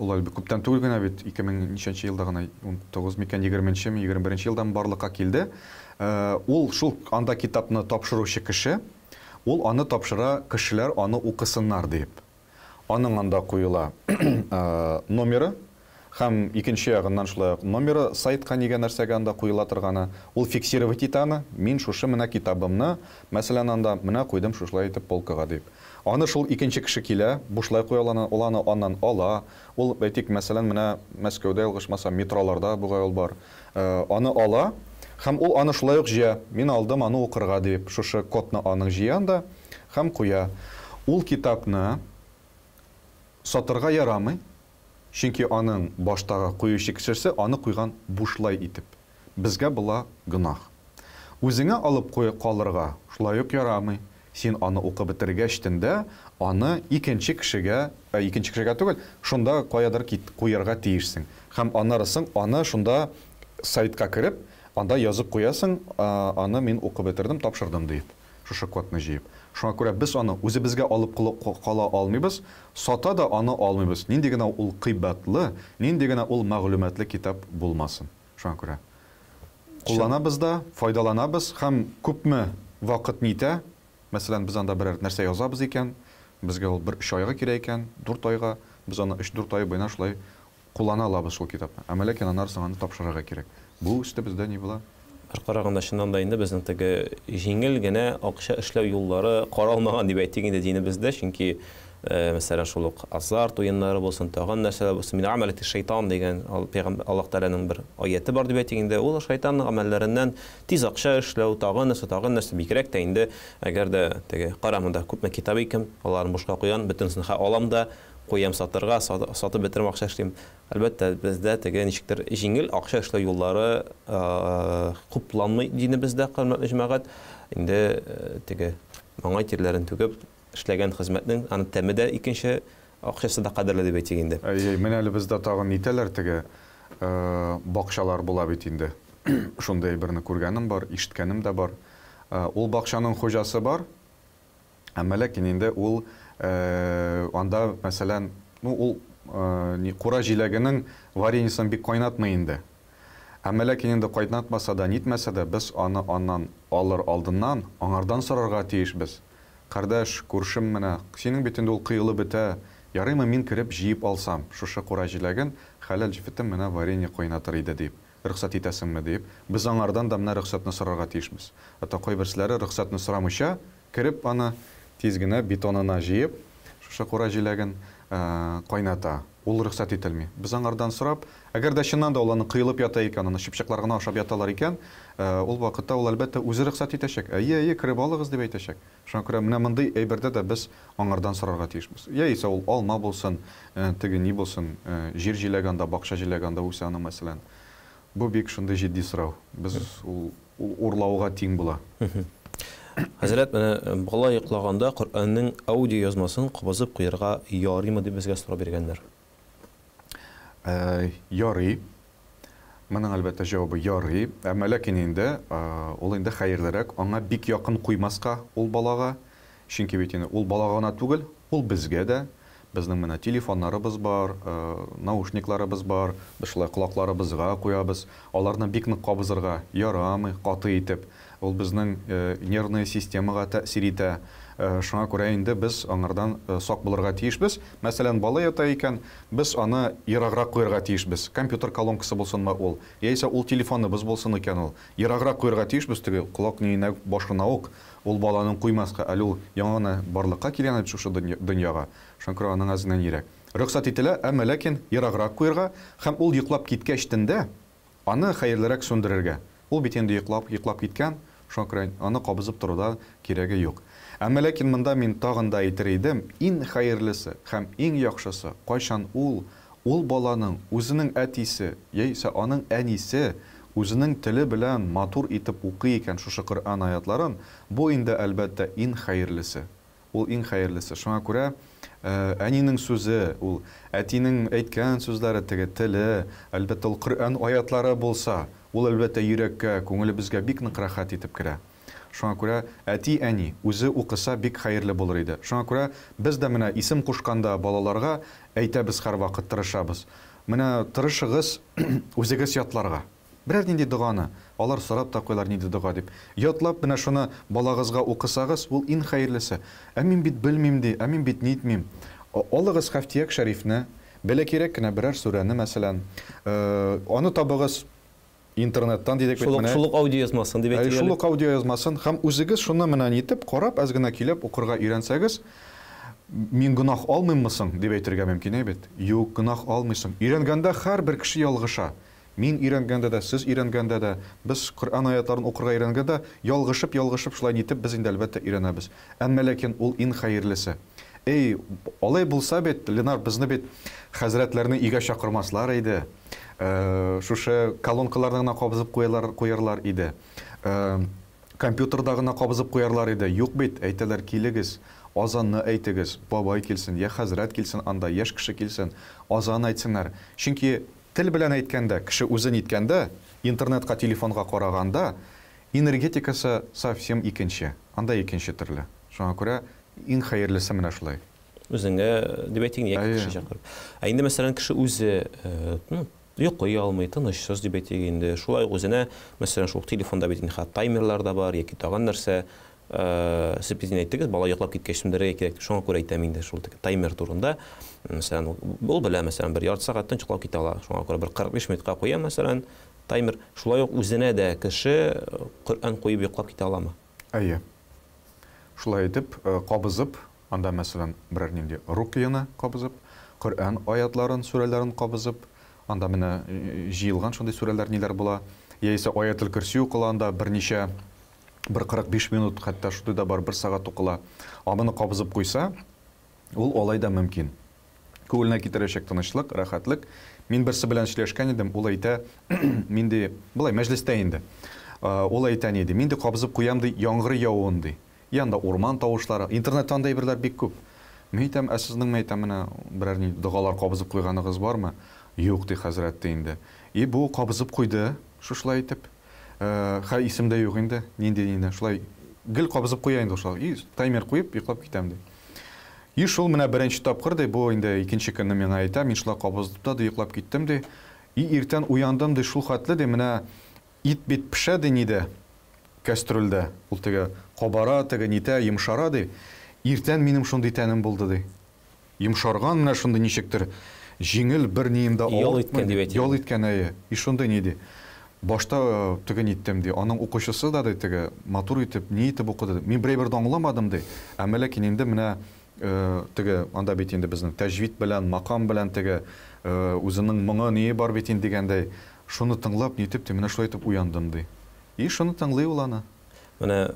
Ул әле күптән түгел генә бит, 2000 ничәнче елда гына, 19 микән, 20нчеме, 21нче елдамы барлыкка килде. Ул шул анда китапны тапшыручы кеше, ул аны тапшыра, кешеләр аны укысыннар диеп. Аның анда куела номеры һәм икенче ягыннан шулай ук номеры сайтка нигә нәрсәгә анда куела торганы. Ул фиксировать итә аны, мин шушы менә китабымны, мәсәлән, анда менә куйдым шушылай итеп полкага дип. Аны шул икенче кеше килә, бушлай куя ала аны, ул аны аннан ала. Ул, әйтик, мәсәлән, менә Мәскәүдә, ялгышмасам, метроларда бугай ул бар. Аны ала һәм ул аны шулай ук җыя. Мин алдым аны укырга дип, шушы кодны аның җыя анда һәм куя. Ул китапны сатырга ярамый, чөнки аның баштагы куючы кешесе аны куйган бушлай итеп. Безгә була гөнаһ. Үзеңә алып куй калырга шулай ук ярамый. Син аны укып бетергәчтен дә аны икенче кешегә, ә икенче кешегә түгел, шунда каядыр кит куярга тиешсең. Һәм аннары соң аны шунда сайтка кереп, анда язып куясың, аны мин укып бетердем, тапшырдым диеп. Шушы кодны җыеп. Шуңа күрә без аны үзебезгә алып кала алмыйбыз, сата да аны алмыйбыз. Нинди генә ул кыйбатлы, нинди генә ул мәгълүматлы китап булмасын. Шуңа күрә кулланабыз да, файдаланабыз һәм күпме вакыт нитә, мәсәлән, без анда берәр нәрсә язабыз икән, безгә ул бер өч айга кирәк икән, дүрт айга, Без аны өч-дүрт ай буена шулай куллана алабыз шул китапны. Әмма ләкин аннары соң аны тапшырырга кирәк. Бу өстебездә ни була? Бер караганда, чыннан да инде безнең теге җиңел генә акча эшләү юллары каралмаган дип әйтик инде динебездә, чөнки, мәсәлән, шул ук азарт уеннары булсын, тагын нәрсәләр булсын, мин гамәләти шайтан дигән пәйгамбәр Аллаһ Тәгаләнең бер аяте бар дип әйтик инде, ул шайтанның гамәлләреннән тиз акча эшләү, тагын нәрсә, тагын нәрсә, бигрәк тә инде, әгәр дә теге, кара монда күпме китап икән, аларын бушка куян, бөтенесен хә алам да, куям сатырга, сатып бетерәм, акча эшлим. Әлбәттә, бездә теге ничектер җиңел акча эшләү юллары хупланмый динебездә, хөрмәтле җәмәгать. Инде теге маңгай тирләрен түгеп эшләгән хезмәтнең аның тәме дә икенче, акчасы да кадерле дип әйтик инде. Әй, менә әле бездә тагын нитәләр теге, бакчалар була бит инде. Шундый әйберне күргәнем бар, ишеткәнем дә бар. Ул бакчаның хуҗасы бар, Әмма ләкин инде ул анда, мәсәлән, ну, ул ни, кура җиләгенең вареньесын бик кайнатмый инде. Әмма ләкин инде кайнатмаса да, нитмәсә дә, без аны аннан алыр алдыннан аңардан сорарга тиешбез. Кардәш, күршем менә, синең бит инде ул коелып бетә, ярыймы мин кереп җыеп алсам, шушы кура җиләген, хәләл җефетем менә варенье кайнатыр иде, дип. Рөхсәт итәсеңме, диеп, без аңардан да менә рөхсәтне сорарга тиешбез. Хәтта кайберселәре рөхсәтне сорамыйча, кереп аны тиз генә битонына җыеп, шушы кура җиләген, кайната. Ул рөхсәт ителми. Без аңардан сорап, әгәр дә чыннан да ул аны коелып ята икән, аны чыпчыклар гына ашап яталар икән, ул вакытта ул, әлбәттә, үзе рөхсәт итәчәк. Әйе, әйе, кереп алыгыз, дип әйтәчәк. Шуңа күрә менә мондый әйбердә дә без аңардан сорарга тиешбез. Яисә ул алма булсын, теге ни булсын, җир җиләге анда, бакча җиләге анда үсә аның, мәсәлән. Бу бик шундый җитди сорау. Без ул урлауга тиң була. Хәзрәт, менә бала йоклаганда Коръәннең аудиоязмасын кабызып куярга ярыймы дип безгә сорау биргәннәр. Ярый. Моның, әлбәттә, җавабы ярый. Әмма ләкин инде ул инде хәерлерәк аңа бик якын куймаска ул балага. Чөнки бит инде ул балага гына түгел, ул безгә дә. Безнең менә телефоннарыбыз бар, наушникларыбыз бар, без шулай колакларыбызга куябыз. Аларны бик нык кабызырга ярамый, каты итеп. Ул безнең нервная системага тәэсир итә. Шуңа күрә инде без аңардан сак булырга тиешбез. Мәсәлән, бала ята икән, без аны ераграк куярга тиешбез. Компьютер колонкасы булсынмы ул, яисә ул телефоныбыз булсын икән ул. Ераграк куярга тиешбез, теге колак ниенә, башына ук ул баланың куймаска. Әле ул яңа гына барлыкка килгән бит шушы дөньяга. Шуңа күрә аның әзенә нирәк. Рөхсәт ителә, әмма ләкин ераграк куярга һәм ул йоклап киткәчтен дә, Аны хәерлерәк сүндерергә. Ул бит инде йоклап, йоклап киткән, шуңа күрә аны кабызып торуда кирәге юк. Әмма ләкин монда мин тагын да әйтер идем, ин хәерлесе һәм иң яхшысы, кайчан ул, ул баланың үзенең әтисе, яисә аның әнисе үзенең теле белән матур итеп укый икән шушы Коръән аятларын, бу инде, әлбәттә, ин хәерлесе. Ул иң хәерлесе. Шуңа күрә әнинең сүзе, ул әтинең әйткән сүзләре, теге теле, әлбәттә, ул Коръән аятлары булса, ул, әлбәттә, йөрәккә, күңелебезгә бик нык рәхәт итеп керә. Шуңа күрә әти-әни үзе укыса бик хәерле булыр иде. Шуңа күрә без дә менә исем кушканда балаларга әйтәбез һәрвакыт тырышабыз. Менә тырышыгыз үзегез ятларга. Берәр нинди доганы, алар сорап та куялар нинди дога дип. Ятлап менә шуны балагызга укысагыз, ул ин хәерлесе. Ә мин бит белмим ди, ә мин бит нитмим. Алыгыз Хәфтияк шәрифне, бәләкәйрәк кенә берәр сүрәне, мәсәлән. Аны табыгыз интернеттан дидек бит менә. Шул ук аудиоязмасын дип әйтик әле. Шул ук аудиоязмасын һәм үзегез шуны менә нитеп, карап, әз генә көйләп укырга өйрәнсәгез, мин гөнаһ алмыйммы соң, дип әйтергә мөмкин, әй бит. Юк, гөнаһ алмыйсың. Өйрәнгәндә һәрбер кеше ялгыша. Мин өйрәнгәндә дә, сез өйрәнгәндә дә, без Коръән аятларын укырга өйрәнгәндә, ялгышып-ялгышып шулай нитеп без инде, әлбәттә, өйрәнәбез. Әмма ләкин ул ин хәерлесе. Эй, алай булса бит, Ленар, безне бит хәзрәтләрне өйгә чакырмаслар иде. Шушы колонкаларны гына кабызып куялар, куярлар иде. Компьютерда гына кабызып куярлар иде. Юк бит, әйтәләр, килегез, азанны әйтегез, бабай килсен, я хәзрәт килсен анда, яшь кеше килсен, азан әйтсеннәр. Чөнки Тел белән әйткәндә, кеше үзе ниткәндә, интернетка, телефонга караганда, энергетикасы совсем икенче. Анда икенче төрле. Шуңа күрә иң хәерлесе менә шулай. Үзеңә дип әйтик, яки кеше чакырып. Ә инде, мәсәлән, кеше үзе, ну, йоклый алмый, тынычсыз дип әйтик инде. Шулай ук үзенә, мәсәлән, шул телефонда бит инде хәтта таймерлар да бар яки тагын нәрсә. Сез бит инде әйттегез, бала йоклап киткәч сүндерергә кирәк дип. Шуңа күрә әйтәм инде шул теге таймер турында. Мәсәлән, ул белә, мәсәлән, бер ярты сәгатьтән йоклап китә ала. Шуңа күрә бер 45 минутка куя, мәсәлән, таймер. Шулай ук үзенә дә кеше Коръән куеп йоклап китә аламы? Әйе. Шулай итеп, кабызып, анда, мәсәлән, берәр нинди рукияне кабызып, Коръән аятларын, сүрәләрен кабызып, анда менә җыелган шундый сүрәләр ниләр була, яисә Аятел-Көрси укыла анда берничә, бер 45 минут, хәтта шундый да бар, бер сәгать укыла. Ә моны кабызып куйса, ул алай да мөмкин. Күңеленә китерәчәк тынычлык, рәхәтлек. Мин берсе белән сөйләшкән идем, ул әйтә, мин ди, болай мәҗлестә инде. Ул әйтә ни ди, мин ди кабызып куям ди, яңгыр явуын ди. И анда урман тавышлары, интернетта андый әйберләр бик күп. Мин әйтәм, ә сезнең, мин әйтәм, менә берәр ни догалар кабызып куйганыгыз бармы? Юк, ди хәзрәт, ди инде. И бу кабызып куйды, шушылай итеп. Хә, исемдә юк инде, нинди инде, шулай гел кабызып куя инде шулай. И таймер куеп, йоклап китәм, ди. И шул менә беренче тапкыр, ди, бу инде икенче көнне миңа әйтә, мин шулай кабыздым да, ди, йоклап киттем, ди. И иртән уяндым, ди, шул хәтле, ди, менә ит бит пешә, ди, нидә, кәстрүлдә. Ул теге кабара, теге нитә, йомшара, ди. Иртән минем шундый тәнем булды, ди. Йомшарган менә шундый ничектер җиңел, бер нием дә Ял иткән дип әйтик. Ял иткән, әйе. И шундый ни ди. Башта теге ниттем ди. Аның укучысы да ди теге матур итеп, ни итеп укыды. Мин бер әйбер дә аңламадым ди. Әмма ләкин инде менә теге анда бит инде безнең тәҗвид белән, макам белән теге үзенең моңы ние бар бит инде дигәндәй, шуны тыңлап, нитеп ди, менә шулай итеп уяндым ди. И шуны тыңлый ул аны. Менә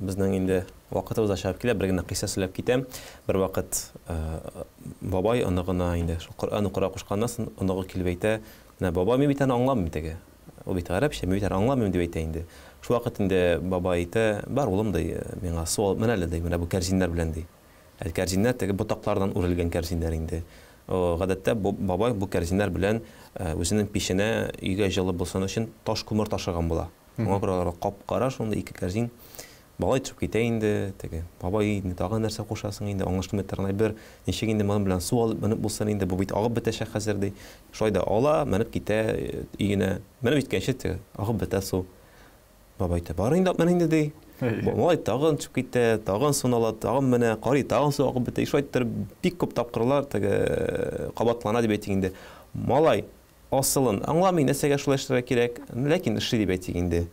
безнең инде вакытыбыз да чыгып килә, бер генә кыйсса сөйләп китәм. Бервакыт бабай оныгына инде шул Коръән укырга кушканнан соң оныгы килеп әйтә, менә бабай, мин бит аны аңламыйм теге. Ул бит гарәпчә, мин бит аны аңламыйм дип әйтә инде. Шул вакыт инде бабай әйтә, бар улым ди, миңа су алып мен әле ди, менә бу кәрзиннәр белән ди. Ә кәрзиннәр теге ботаклардан үрелгән кәрзиннәр инде. Гадәттә бу бабай бу кәрзиннәр белән үзенең пиченә өйгә җылы булсын өчен таш күмер ташыган була. Шуңа күрә аларга кап-кара шундый ике кәрзин. Малай төшеп китә инде, теге, бабай, инде тагын нәрсә кушасың инде, аңлашылмый торган әйбер, ничек инде моның белән су алып менеп булсын инде, бу бит агып бетәчәк хәзер, ди. Шулай да ала, менеп китә өенә. Менеп җиткәнче, теге, агып бетә су. Бабай әйтә, бар инде, мен инде, ди. Малай тагын төшеп китә, тагын суны ала, тагын менә, карый, тагын су агып бетә. Шулай иттереп, бик күп тапкырлар теге кабатлана дип әйтик инде. Малай асылын аңламый, нәрсәгә шулай эшләргә кирәк, ләкин эшли дип әйтик инде.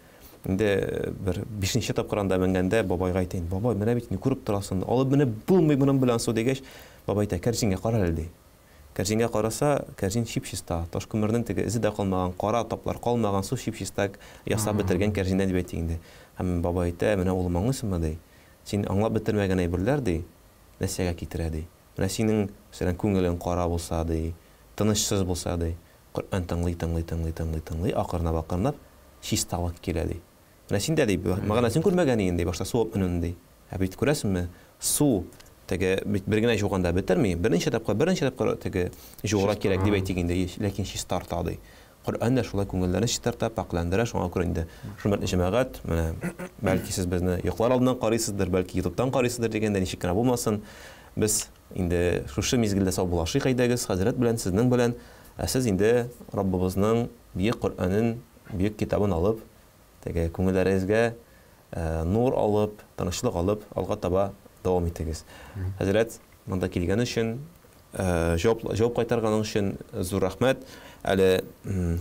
Инде бер бишенче тапкыр анда менгәндә бабайга әйтә инде, бабай, менә бит инде күреп торасың, алып менеп булмый моның белән су дигәч, бабай әйтә, кәрзингә кара әле, ди. Кәрзингә караса, кәрзин чип-чиста, ташкүмернең теге эзе дә калмаган, кара таплар калмаган, су чип-чиста ясап бетергән кәрзиннән дип әйтик инде. Һәм бабай әйтә, менә улым аңлыйсыңмы, ди, син аңлап бетермәгән әйберләр, ди, нәрсәгә китерә, ди. Менә синең, мәсәлән, күңелең кара булса, ди, тынычсыз булса, ди, Коръән тыңлый, тыңлый, тыңлый, тыңлый, тыңлый, акрынлап-акрынлап чисталык килә, ди. Менә син дә, ди, мәгънәсен күрмәгән идең, ди, башта су алып менүне, ди. Ә бит күрәсеңме, су теге бит бер генә жуганда бетерми, берничә тапкыр, берничә тапкыр теге жуырга кирәк дип әйтик инде, ләкин чистарта, ди. Коръән дә шулай күңелләрне чистарта, пакьләндерә, шуңа күрә инде хөрмәтле җәмәгать, менә бәлки сез безне йоклар алдыннан карыйсыздыр, бәлки ютубтан карыйсыздыр дигәндә, ничек кенә булмасын, без инде шушы мизгелдә саубуллашыйк әйдәгез, хәзрәт белән, сезнең белән, ә сез инде Раббыбызның бөек Коръәнен, бөек китабын алып, Теге күңелләрегезгә нур алып, тынычлык алып, алга таба дәвам итегез. Хәзрәт, монда килгән өчен, җавап җавап кайтарганың өчен зур рәхмәт. Әле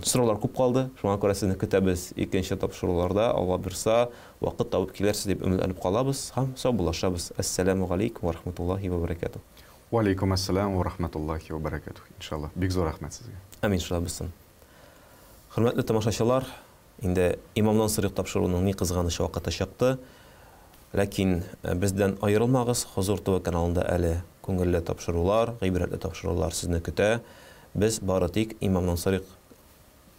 сораулар күп калды, шуңа күрә сезне көтәбез икенче тапшыруларда, Алла бирса, вакыт табып килерсез дип өметләнеп калабыз һәм саубуллашабыз. Әссәламү галәйкүм вә рахматуллаһи вә бәрәкәтүһ. Вә алейкум әссәлам вә рахматуллаһи вә бәрәкәтүһ. Иншаллаһ. Бик зур рәхмәт сезгә. Амин, шулай булсын. Хөрмәтле тамашачылар, Инде имамнан сорыйк тапшыруның ни кызганыч вакыты чыкты. Ләкин бездән аерылмагыз, Хозур ТВ каналында әле күңелле тапшырулар, гыйбрәтле тапшырулар сезне көтә. Без бары тик Имамнан сорыйк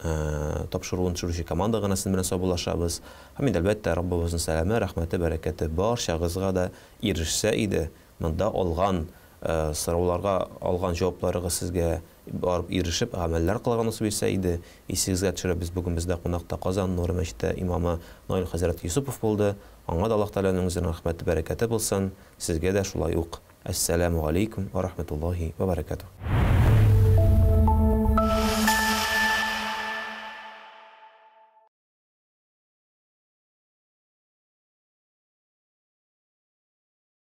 тапшыруын төшерүче команда гына сезнең белән саубуллашабыз. Һәм инде, әлбәттә, Раббыбызның сәламе, рәхмәте, бәрәкәте барчагызга да ирешсә иде. Монда алган сорауларга алган җавапларыгыз сезгә барып ирешеп, гамәлләр кылырга насыйп итсә иде. Исегезгә төшерәбез, бүген бездә кунакта Казан Нуры мәчете имамы Наил хәзрәт Юсупов булды. Аңа да Аллаһ Тәгаләнең үзенең рәхмәте, бәрәкәте булсын. Сезгә дә шулай ук. Әссәләмү галәйкүм вә рахмәтуллаһи вә бәрәкәтүһ.